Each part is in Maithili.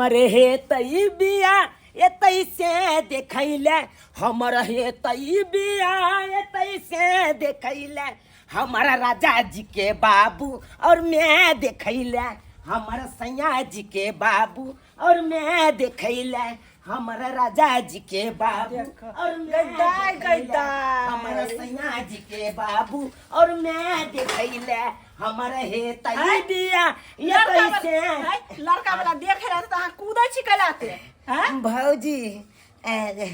अरे हे तई बिया एतै से देखैले, हमर हे तई बिया एतै से देखैले, हमारा राजा जी के बाबू और मैं देखैले, हमारा सैया जी के बाबू और मैं देखैले, हमारा राजा जी के बाबू और मैं गई दाई, गई देखैले, दाई। हमारा सैया जी के बाबू और मैं देखैले, हमर हे तई आँय? बिया ये लड़का वाला- कैसे आँय, लड़का वाला देखे रहा तऽ अहाँ कूदै छी कैलाते हैं भौजी ए,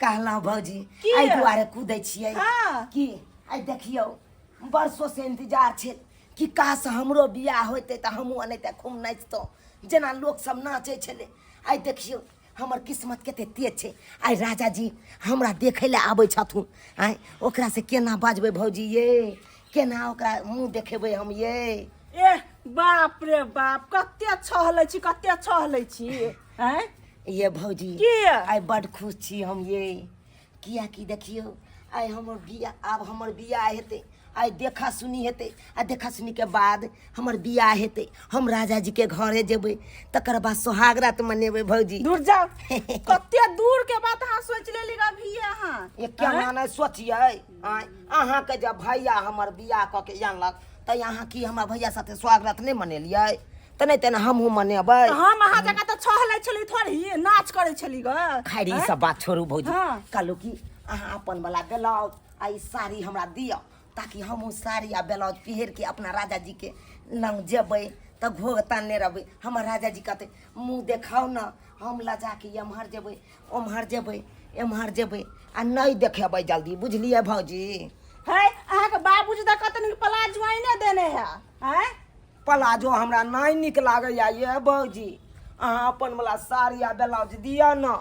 कहलहुँ भौजी की? एहि दुआरे कूदै छियै हाँ। कि आइ देखियौ वर्षो से इंतजार छै कि काश हमरो बियाह होइतै तऽ हमहूँ एनाहिते खूब नाचितहुँ जेना लोक सब नाचै छलै। आइ देखियौ हमर किस्मत कते तेज छै, आइ राजा जी हमरा देखै लए आबै छथुन। आँय ओकरा से केना बाजबै भौजी ये, केना ओकरा मुँह देखेबै हम ये? एह बाप रे बाप, कते छहलै छी, कते छहलै छी आँय ये भौजी? की? आइ बड खुश छी हम ये, कियाकि देखियौ आइ हमर बियाह, आब हमर बियाह हेतै, आइ देखा सुनी हेतै आ देखा सुनीके बाद हमर बियाह हेतै, हम राजा जी के घरे जेबै, तकर बाद सोहाग रात मनेबै भौजी। दूर जाओ, कते दूर के बात अहाँ सोच लेली अभी अहाँ। ये केना नहि सोचियै? आँय अहाँके जब भैया हमर बियाह कऽ के आनलक तऽ अहाँ की हमरा भैया साथे सोहाग रात नहि मनेलियै? तऽ नहि तेना हमहूँ मनेबै। तऽ हम अहाँ जकाँ तऽ छहलै छली थोड़ी, नाच करै छली ग। खैर ई सब बात छोड़ू भौजी। हाँ। कहलहुँ कि अहाँ अपन वाला ब्लाउज आ ई साड़ी हमरा दिअ ताकि हमहूँ साड़ी आ ब्लाउज पहिर के अपना राजा जी के लग जेबै तऽ घोघ तानने रहबै। हमर राजा जी कहतै मुँह देखाउ ने, हम लजा के एम्हर जेबै ओम्हर जेबै एम्हर जेबै आ नहि देखेबै जल्दी, बुझलियै भौजी? है अहाँके बाबूजी तऽ कते नीक प्लाजो आइने देने है। आँय प्लाजो हमरा नहि नीक लागैया ये भौजी, अहाँ अपन वाला साड़ी आ ब्लाउज दिअ ने।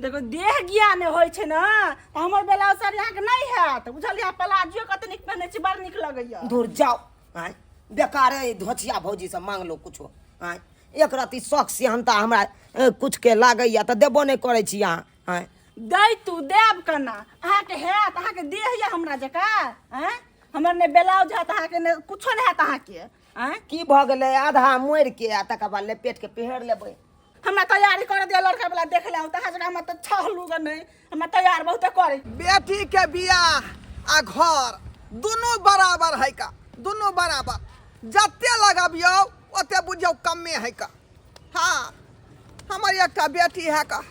देखो देह ज्ञान होइ छै ने तऽ हमर ब्लाउज साड़ी अहाँके नहि हैत, बुझलियै? प्लाजो कते नीक पहिनै छी, बड़ नीक लगैया। दूर जाओ, आँय बेकारे धोछिया भौजी से मांगलो कुछो। आँय एक रति शौक सेहनता हमरा कुछ के लागैया तऽ देबो नहि करै छी अहाँ। आँय दै तू देब केना अहाँके हैत? अहाँके देह यऽ हमरा जकाँ? आँय हमर ने ब्लाउज हैत अहाँके, ने कुछो नहि हैत अहाँके। आँय की भऽ गेलै? आधा मोड़ि के आ तकर बाद लपेट के पहिर लेबै। हमरा तैयारी कर दिअ, लड़का वाला देख ले तऽ अहाँ जकाँ हमरा तऽ छहलू ग नहि, हमरा तैयार बहुते करे। बेटी के बियाह आ घर दुनू बराबर है का, दुनू बराबर, जते लगबियौ ओते बुझियौ कमे है का। हाँ हमर एकटा बेटी है का,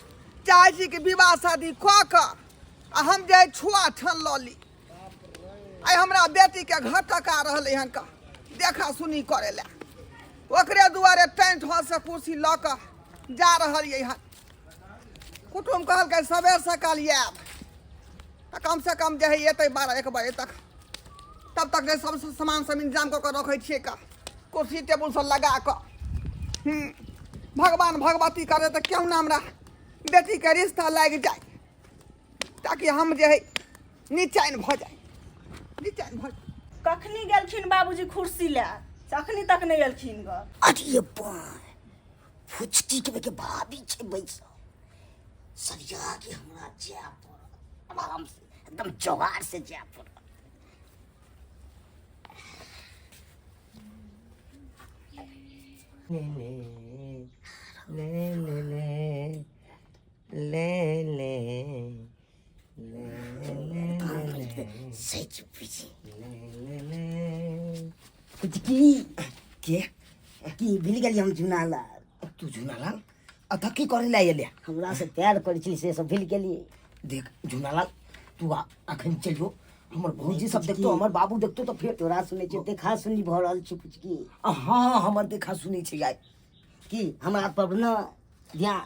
चाहै छी कि विवाह शादी कऽ कऽ आ हम जे छुआ छन लऽ ली। आइ हमरा बेटी के घर टका रहलै हन का देखा सुनी करे लए, ओकरे दुआरे टेंट हॉल से कुर्सी लऽ कऽ जा रहल ये हन। कुटुम कहलकै सबेर सकाल आयब तऽ कम से कम जे है एतै 12-1 बजे तक, तब तक जे सब सामान सब इंतजाम कऽ कऽ रखै छियै का, कुर्सी टेबुल सब लगा कऽ। भगवान भगवती करे तऽ केहुना हमरा बेटीके रिश्ता लागि जाय ताकि हम जे है निचैन भऽ जाय, निचैन भऽ जाय। कखनी गेलखिन बाबूजी कुर्सी लए, से अखनी तक नहि एलखिन ग। अरे बा फुचकी के के भाभी छै बैसल, सरिया के हमरा जाय पड़त आराम से, एकदम जोगाड़ से जाय पड़त। ले ले ले ले ले ले ले ले ले ले सच बुझी ले ले ले फुचकी के की भूल गेलियै हम झुनालाल? तू झुनालाल अतः की करे लए एले? हमरा से प्यार करै छली से सब भूल गेलियै। देख झुनालाल तू अखन चलियो, हमर भौजी सब देखतो, हमर बाबू देखतो तऽ फेर। तोरा सुनै छियै देखा सुनी भऽ रहल छै फुचकी? हाँ हमर देखा सुनी छै आइ। की हमरा पर न ध्यान?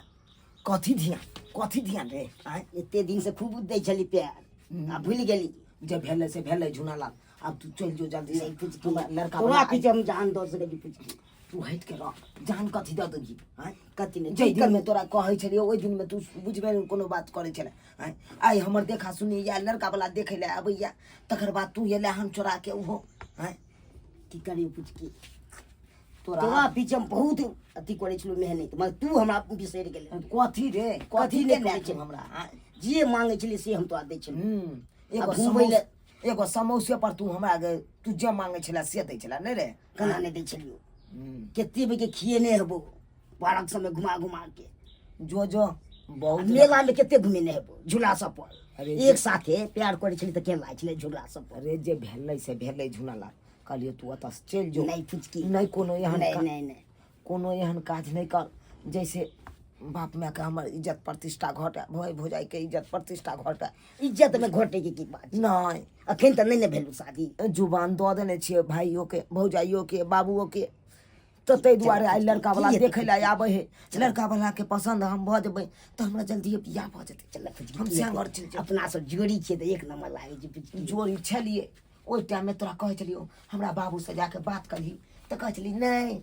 कथी ध्यान, कथी ध्यान रे? आँय एते दिन से खूब दै छली प्यार आ भूल गेली। जे भेलै से भेलै झुनालाल, आब तू चलि जो जल्दी से। नहीं फुचकी, हमरा लड़का तोरा वाला पीछे हम जान दऽ सकै छी फुचकी। तू हटि के रह, जान कथी दऽ देबही? आँय कथी नहि जाहि दिनमे तोरा कहै छलियौ ओहि दिनमे तू बुझबे नहि कोनो बात करै छलै। आँय आइ हमर देखा सुनी या लड़का वाला देखै लए अबैया, तकर बाद तू एलै हन चोरा के ओहो। आँय की करियौ फुचकी, तोरा तोरा पीछे हम बहुत अथी करै छलहुँ मेहनत, मगर तू हमरा बिसरि गेलै। कथी रे, कथी कथी नहि केने करै छौ छलै हमरा? आँय जे मांगै छलियै से हम तोरा दै छलहुँ। एगो आ घुमबै लए- एगो समोसे पर तू हमरा तू जे मांगै छलै से दै छलै नहि रे? केना नहि दै छलियौ, कते बेर के खिएने हेबो, पार्क सबमे घुमा घुमा के। जो जो बहुत मेला में कते घुमेने हेबो झूला सब पर। अरे एक साथे प्यार करै छली तऽ केहन लागै छलै झूला सब पर। अरे जे भेलै से भेलै झुनालाल, कहलियै तू ओतऽ से चलि जो। नहि फुचकी। नहि कोनो एहन नहि नहि नहि कोनो एहन काज नहि कर जैसे बाप मायके हमर इज्जत प्रतिष्ठा घटे, भाय भौजाइके इज्जत प्रतिष्ठा घटे। इज्जत में घटे के की बात? नहि अखन तऽ नहि ने भेल शादी। जुबान दऽ देने छियै भाइयोके भौजाइयोके बाबुओके, तऽ ताहि दुआरे आइ लड़का वाला देखै लए आबै है। लड़का वाला के पसंद हम भऽ जेबै तऽ हमरा जल्दिए बियाह भऽ जेतै। चल फुचकी, हम श्यामगर चलि जेबै। अपना सब जोड़ी छियै तऽ एक नंबर लागै छै फुचकी। जोड़ी छलियै ओहि टाइममे, तोरा कहै छलियौ हमरा बाबूसँ जाके बात करही तऽ कहै छली नहि,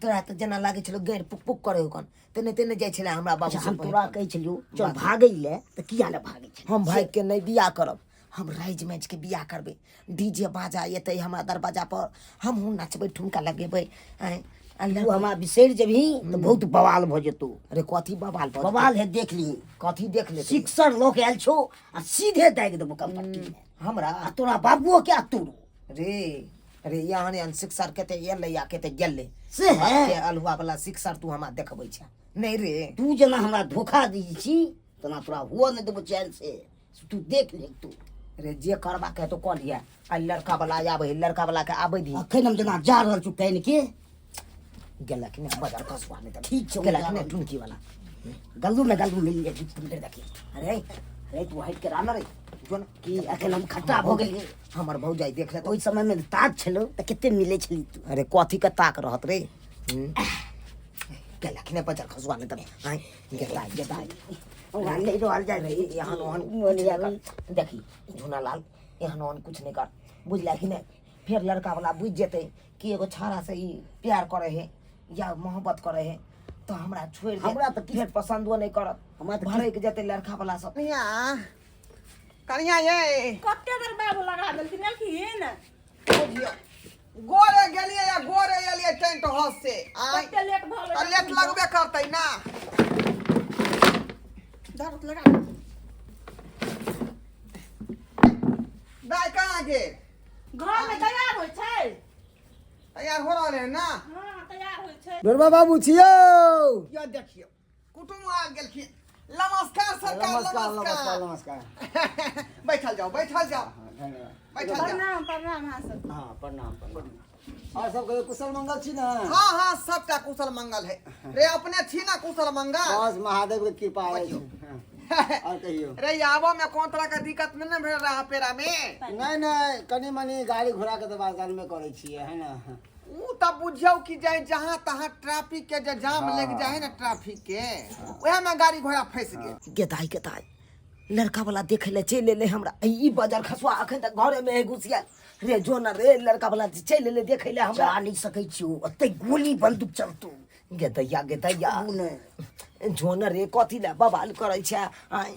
तोरा तऽ जेना लागै छलौ गैर पुक पुक करै ओकन तेने तेने जाइ छलै हमरा बाबू। अच्छा, हम तोरा कहै छलियौ चल भागै लए तऽ किया ने भागै छलै? हम भागि के नहि बियाह करब, हम राजि माजि के बियाह करबै। डीजे बाजा एतै हमरा दरवाजा पर, हमहूँ नचबै ठुमका लगेबै। आँय आ तू लड़का हमरा बिसरि जेबही तऽ बहुत बवाल भऽ जेतौ। अरे कथी बवाल भऽ जेतौ? बवाल है देख ली। कथी देख लेतै? सिक्सर लऽ के आयल छौ आ सीधे दागि देबो कमपट्टी मे हमरा आ तोरा बाबुओ के आ तोरो। रे रे एहन एहन सिक्सर केते एलै आ केते गेलै से है के अल्हुआ वाला सिक्सर तू हमरा देखबै छै नहि रे। तू जेना हमरा धोखा दै छी तेना तोरा हुअ नहि देबो चैन से, तू देख ले तू। रे जे करबाक हेतौ कऽ लिअ, आइ लड़का वाला आबै है, लड़का वाला के आबै दी। अखन हम जेना जा रहल छी कानि के गेलक ने बजार खसुआ नहि तऽ ठीक छौ, गेलक जा ने रहल। टुनकी वाला गल्लू में गल्लू मिल जाइ छै देखी। अरे अरे तू हटि के रह न रे, जो न कि अखन हम खट्टा भऽ गेलियै। हमर भौजाई देख लेतौ। ओहि समय में ताक छलौ तऽ कते मिलै छली तू। अरे कथी के ताक रहत रे? गेलक ने बजार खसुआ नहि तऽ आँय गेताइ गेताइ हमरा नहि रहल जाइ रे एहन ओहन मोन कुछ नहि आबै। कर। देखी झुनालाल, एहन ओहन कुछ नहि कर, बुझला कि नहि? फेर लड़का वाला बुझि जेतै कि एगो छाड़ा से ई प्यार करे है या मोहब्बत करे है तऽ हमरा छोड़ि देत। हमरा तऽ फेर पसन्दो नहि करत, हमरा तऽ भड़कि जेतै लड़का वाला सब। कनिया कनिया ये कते देर बाबू लगा देलखिन एलखिन? बुझियौ गोरे गेलियै या गोरे एलियै टेंट हाउस से आय कते लेट भऽ तऽ गेलै? लेट लगबे करतै ना। धर लगा दे। दाइ कहाँ गेल? घर में तैयार होइ छै। तैयार हो रहल है ना? हाँ तैयार होइ छै। ढोरबा बाबू छियौ? यो देखियौ कुटुम्ब आ गेलखिन। नमस्कार सरकार। नमस्कार नमस्कार नमस्कार। नमस्कार। बैठल जाओ बैठल जाओ। हाँ, धन्यवाद। बैठल जाओ। प्रणाम प्रणाम। अहाँ सब हाँ प्रणाम प्रणाम। और सब कहियो कुशल मंगल छी ना? हाँ हाँ सबटा कुशल मंगल है रे, अपने छी ना कुशल मंगल? बस महादेव के कृपा अछि। हाँ, और कहियो। रे आबो में कोन तरह के दिक्कत नहीं ना भेल रहा पेरा में? नहीं नहीं, कनी मनी गाड़ी घोड़ा के तऽ बाजार में करै छियै है ना। ऊ तऽ बुझियौ कि जाय जहाँ तहाँ ट्रैफिक के जे जाम हाँ। लग जाए ना ट्रैफिक के, वएह में गाड़ी घोड़ा फंस गेल। गेदाइ गेदाइ लड़का वाला देखे ले चलि एलै हमरा। ई बजर खसुआ अखन तक घरे में है घुसियाल रे। जो न रे, लड़का वाला चलि एलै देखे ले हमरा। जा नहि सकै छियौ, ओते गोली बंदूक चलतौ। गेदैया गेदैया उ नहि। जो न रे, कथी ले बवाल करै छै? आँय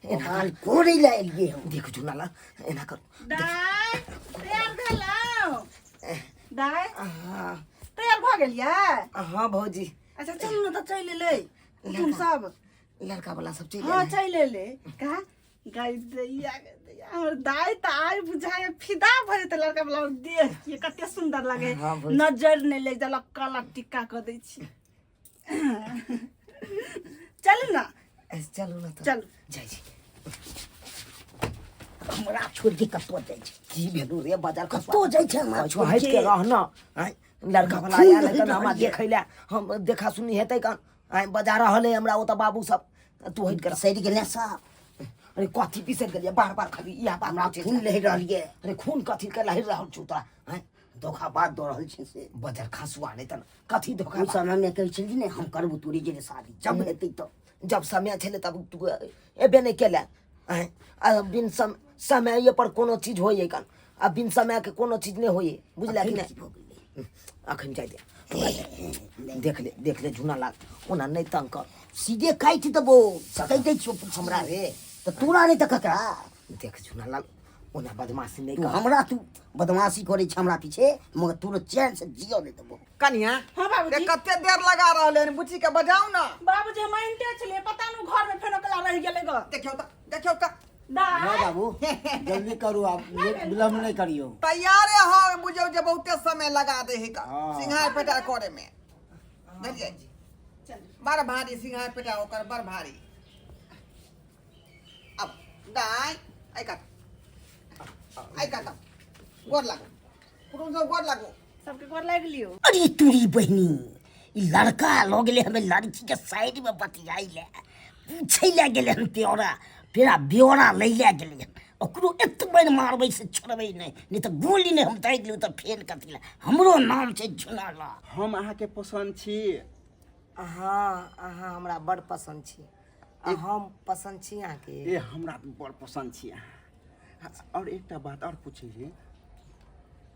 एना बवाल करै लए एलियै हम। देख झुनाला, एना कर। दाइ तैयार भेलौ? दाइ हाँ तैयार भऽ गेलियै? हाँ भौजी। अच्छा चलू ने तऽ चलि एलै कुटुम सब। लड़का वाला सब चलि हाँ एलै। चलि एलै का गाय दैया दैया हमर दाइ तऽ आइ बुझाइ फिदा भऽ जेतै लड़का वाला देख के, कते सुन्दर लागे। हाँ, भौजी। नजर नहि लागि देलक, काला टिक्का कऽ दै छी। चलू ने। चलू ने तऽ। चलू। जाइ छी। हमरा छोड़ि के कतौ जाइ छै? की भेलू रे बाजार खसुआ? कतौ जाइ छै हमरा कहै छौ छोड़ि हटि के के? रह न। आँय लड़का वाला खून आयल है लहि कन हमरा रहल ये। देखै लए, हम देखा सुनी हेतै कन। आँय बजा रहल है हमरा ओतऽ बाबू सब, तू हटि के रह। सड़ि गेलै सब। अरे कथी बिसरि गेलियै? बार बार खाली इएह बात हमरा पूछै खून छै। लहि रहल ये। अरे खून कथी के लहि रहल छौ तोरा? आँय धोखा बात दऽ रहल छै से। बजर खसुआ नहि तऽ कथी धोखा ओहि बात? समय मे कहै छली ने हम करबो तोरी जे शादी जब हेतै तऽ। जब समय छलै तब तू एबे नहि केले। आँय आ बिन समय पर कोनो चीज होइए कन, आ बिन समय के कोनो चीज नहि होइए, बुझला कि अखन नहि? की भऽ गेलै? अखन जाय दे, देख ले देख ले झुना लाल, ओना नहि तंग कर। सीधे काटि देबो, कहि दै छियौ हमरा रे तऽ तोरा नहि तऽ ककरा? देख झुना लाल, ओना बदमाशी नहि तू कर। हमरा तू बदमाशी करै छै हमरा पीछे, मगर तोरो चैन से जियो नहि देबो। कनिया हाँ बाबूजी। रे कते देर लगा रहले हन, बुच्ची के बजाउ ना। बाबूजी हम मानिते छलियै, पता नहि घर में फेनो कला रहि गेलै ग। देखियौ तऽ देखियौ तऽ। दाइ हाँ बाबू जल्दी करू, आप विलम्ब नहीं करियो। तैयारे हो बुझियौ जे बहुते समय लगा दे है का हाँ। सिंघार पेटार करे में। बुझलियै? बड़ भारी सिंघार पेटा ओकर बड़ भारी। अब दाइ एहि कात, एहि कात गोर लागू, कुटुम सब गोर लागू। सबके गोर लागि लियौ। अरे तोरी बहिनी, ई लड़का लऽ गेलै हमे लड़की के साइड में बतियाइ ले, पूछै लए गेलै हन, प्योरा पेरा ब्योरा लै लए गेलै हन। ओकरो एतबे मारबै से छोड़बै नहि, नहि तऽ गोली नहि हम दागि लेबै तऽ फेर कथी लए। हमरो नाम छै झुनाला। हम अहाँके पसन्द छी। हाँ, अहाँ हमरा बड़ पसन्द छी। आ हम पसन्द छी अहाँके? ए हमरा बड़ पसन्द छी अहाँ। और एकटा बात और पूछै छी,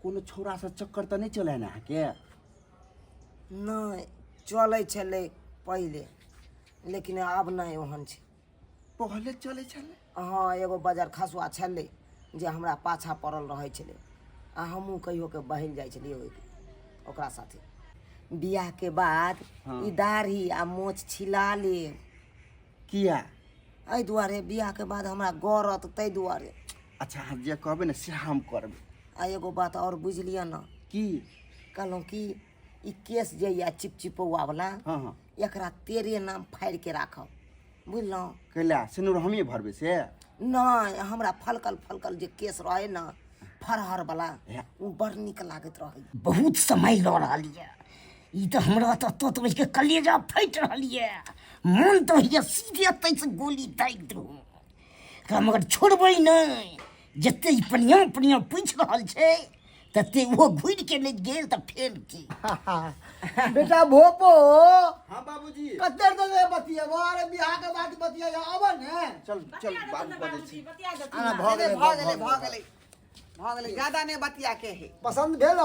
कोनो छौड़ासँ चक्कर तऽ नहि चलै ने अहाँके? नहि चलै छलै पहिले, लेकिन आब नहि ओहन छै। पहिले चलै छलै? हँ, एगो बजर खसुआ छलै जे हमरा पाछा पड़ल रहै छलै, आ हमहूँ कहियोके बहलि जाइ छलियै ओहि ओकरा साथे। बियाहके बाद ई दाढ़ी आ मोछ छिला लेब। किया? एहि दुआरे बियाहके बाद हमरा गरत, ताहि दुआरे। अच्छा, अहाँ जे कहबै ने से हम करबै। आ एगो बात आओर बुझि लिअ ने। की? कहलहुँ कि ई केस जे यऽ चिपचिपौआ वाला, हँ हँ, एकरा तेरे नाम फाड़िके राखब, बुझलहुँ? कैला सिनुर हमही भरबै से? नहि, हमरा फलकल फलकल जे केस रहै ने फरहर वाला, ओ बड़ नीक लागैत रहै। बहुत समय लऽ रहल यऽ ई तऽ, हमरा तऽ तत बजिके कलेजा फाटि रहल यऽ। मन तऽ होइए सीधे एतहिसँ गोली दागि दू एकरा, मगर छोड़बै नहि। जते ई पनिया पनिया पूछि रहल छै तते ओहो घुरि के नहि गेल तऽ फेर की। बेटा भोपो। हाँ बाबूजी। कते देर बतियेबो? अरे बियाह के बात बतिया आब ने। चल चल, बात बजै छी। बतिया देथिन। आना भऽ गेलै। भऽ गेलै, भऽ गेलै, भऽ गेलै, ज्यादा नहि बतिया के है। पसन्द भेल?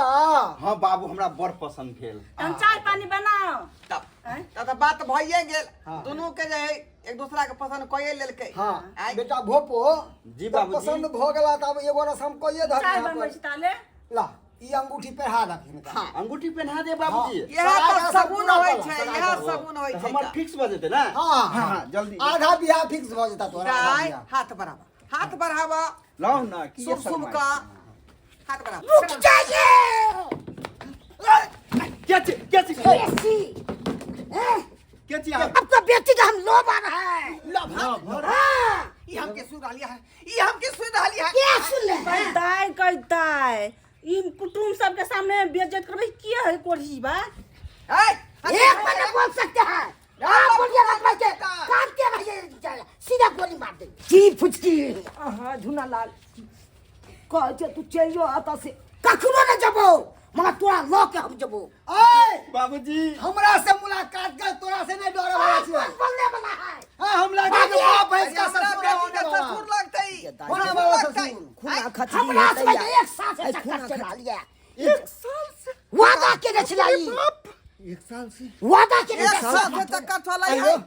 हाँ बाबू, हमरा बड़ पसन्द भेल। तहन चाय पानी बनाओ। तब तब तऽ बात भइए गेल, दुनू के जे है एक दूसरा के पसंद कइए लेलकै। हाँ। आइ बेटा भोपो। जी जब बाबूजी। पसंद भऽ गेला तब एगो रसम कइए धर। चाय बनबै छी ताले। ला ई अंगूठी पहिरा दखिन हिनका। हाँ। अंगूठी पहना दे बाबूजी। इएह सगाई तऽ का सब शगुन पूरा होइ कला, छै, सगाई इएह का। शगुन होइ तऽ छै। हमर फिक्स भऽ जेतै ने? हाँ। हाँ हाँ, जल्दी। आधा बियाह फिक्स भऽ जेता तोरा, आधा दाइ बियाह। हाथ बढ़ावा, हाथ बढ़ावा। लाउ ना की। शुभ शुभ का हाथ बढ़ावा। रुक जाइए। के छी, के छी? बेसी के छी अहाँ? आपका बेटी का हम लोभ आ रहा है। लभ? हाँ। ई हमके सुन रहली है, ई हमके सुन रहली है। क्या सुन ले? कहि दाइ, कहि दाइ, ई कुटुम्ब सबके सामने बेइज्जत करबै के है कोढ़ी बा? ए एक बार नहीं बोल सकते हैं आप, बोलिए मत भाई के काटते रहिए, सीधा गोली मार देंगे जी फुचकी। अहाँ झुना लाल कहै छै तू चलि जो एतऽ से। कखनो न जबो, मगर तोरा लऽ के हम जबो। ओए बाबूजी, हमरा से मुलाकात कर, तोरा से नहीं डरे वाला छियै। बोलने वाला है। हाँ, हम लड़की के बाप भैंस का हमरा ससुर बेटी होने के वाला। ससुर लगतै। होने वाला लगतै। ससुर। खूना खचरी हमरा हेतै से या। एक साल से ऐ चक्कर खूना चला लिया। एक साल से वादा केने छलै ई। एक साल से? वादा केने एक छलै। साल से चक्कर चलै आइयो है।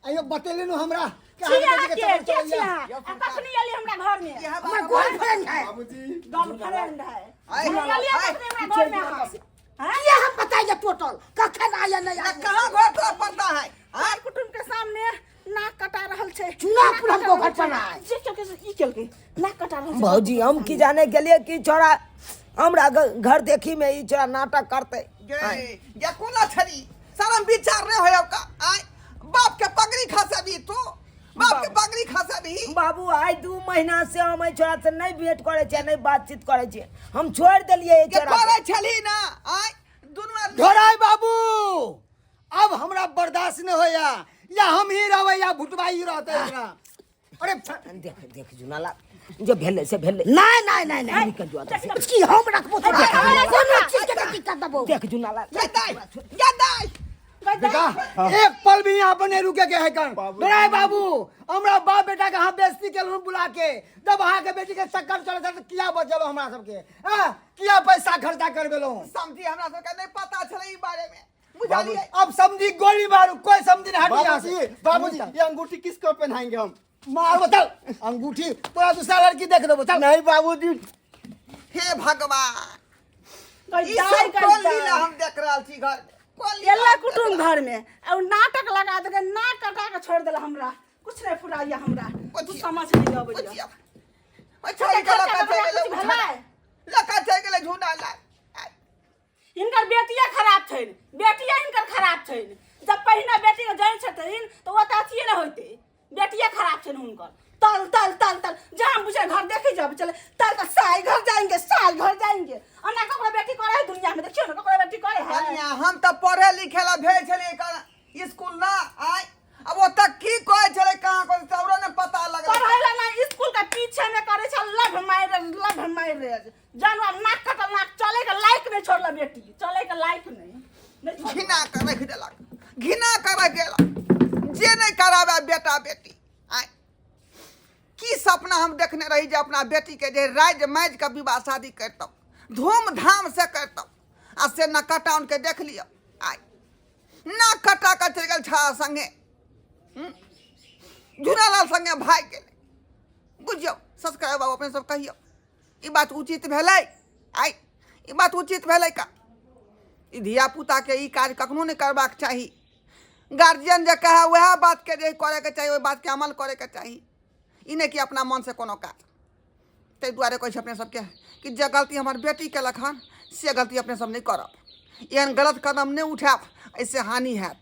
आइयो, बतेली नु हमरा कि छी अहाँके बेटी के अहाँके चक्कर के छी चलैया। अहाँ? आ कखनी एली हमरा घर में? इएह हमर बात। गर्लफ्रेंड है। बाबूजी। गर्लफ्रेंड है? आइ, एलियै आइ, कखनी हमरा घर में अहाँ? हैं? ये हम बताइए टोटल कखन आया नहीं ना आया। कहाँ घर तोरा पड़ता है? आइ कुटुम्ब के सामने नाक कटा रहल छै। चुनापुर नाक कटा हमको रहल घर पर छै। आए। जे केलकै से ई केलकै, नाक कटा रहल छै। भौजी, हम की जाने गेलियै कि छोड़ा हमरा घर देखी में ई छोड़ा नाटक करते। गे गे, कोना छली? शरम विचार नहीं होय का? आय बाप के पगड़ी खसेबी तू? बाप के पगड़ी खसेबी? बाबू, आइ 2 महीना से हम एहि छोड़ा से नहि भेंट करै छियै, नहि बातचीत करै छियै, हम छोड़ि देलियै एहि के छोड़ा के। करै छली ना? आय दुनू आदमी। ढोराई बाबू, अब हमरा बर्दाश्त नहीं होया, या हम ही रहबै या भुटबाई रहतै एकरा। अरे देख देख जुनाला, जे भेलै से भेलै। नहीं नहीं नहीं नहीं, निकल जो एतऽ से। की हम रखबो तोरा? कोनो चीज के दिक्कत देबो। देख जुनाला। गे दाइ, गे दाइ। बेटा, एक पल भी यहाँ पर नहीं रुके के है कन। ढोराई बाबू, हमरा बाप बेटा के अहाँ बेइज्जती केलहुँ बुला के। जब अहाँ के बेटी के चक्कर चलै छै तऽ किया बजेलहुँ हमरा सबके? हाँ, किया पैसा खर्चा करबेलहुँ? समझी, हमरा सबके नहीं पता छलै ई बारे में, बुझलियै? अब समझी गोली मारू, कोई समझी नहीं, हट यहाँ से। बाबूजी, बाबूजी, ये अंगूठी किसको पहनाएंगे हम? मार चल अंगूठी, तोरा दूसरा लड़की देख देबो, चल। नहीं बाबूजी। हे भगवान, कहि ई दाइ, सब कहि कोन दाइ। लीला हम देख रहल छी घर में? कोन लीला एला हम देख कुटुम्ब रहल घर में आ उ नाटक लगा देलकै, नाक कटा के छोड़ि देला हमरा। कुछ नहीं फुराइया हमरा, कुछ समझ नहीं अबैया। बुझिया। ओइ छोड़ी के लका चलि गेलै, कुछ भेलै? लका चलि गेलै झुना लाल। हिनकर बेटिया खराब छनि, बेटिया हिनकर खराब छनि। जब पहिने बेटी के जन छथिन तऽ ओ तऽ अथिए नहि होइते। बेटिए खराब छनि हुनकर। तल तल तल तल जहाँ बुझे घर देखे जाब चले तल तल, साल घर जाएंगे, साल घर जाएंगे। अन्ना ककरो बेटी करे है दुनिया में? देखियो ना, ककरो बेटी करे है? कन्या, हम तऽ पढ़े लिखे ला भेज छलियै स्कूल ना आय। अब ओतऽ की कहै छलै, कहाँ कहै छलै, हमरो नहि पता लगलै। पढ़ै ला ना, स्कूल के पीछे में करे छल लव मैरिज, लव मैरिज। जानवर नाक कटल नाक, चले के लायक नहीं छोड़ल बेटी, चले के लायक नहीं, नहीं छोड़ल। घिना के रखि देलक, घिना के रखि देलक जे नहि कराबै बेटा बेटी आय। की सपना हम देखने रही जे अपना बेटी के जे राजि माजि के विवाह शादी करितहुँ, धूमधाम से करितहुँ, आ से न कटाउन के देख लियौ आय, नाक कटा कऽ चलि गेल छा संगे, झूनालाल संगे भागि गेलै। बुझियौ सब्सक्राइब बाबू, अपने सब कहियौ ई बात उचित भेलै आइ? ई बात उचित भेलै का? ई धियापुताके ई काज कखनो नहि करबाक चाही। गार्जियन जे कहए वएह बातके जे करैके चाही, ओहि बातके अमल करैके चाही, ई नहि कि अपना मनसँ कोनो काज। ताहि दुआरे कहै छी अपने सबके कि जे गलती हमर बेटी केलक हन से गलती अपने सब नहि करब, एहन गलत कदम नहि उठायब, एहिसँ हानि हैत।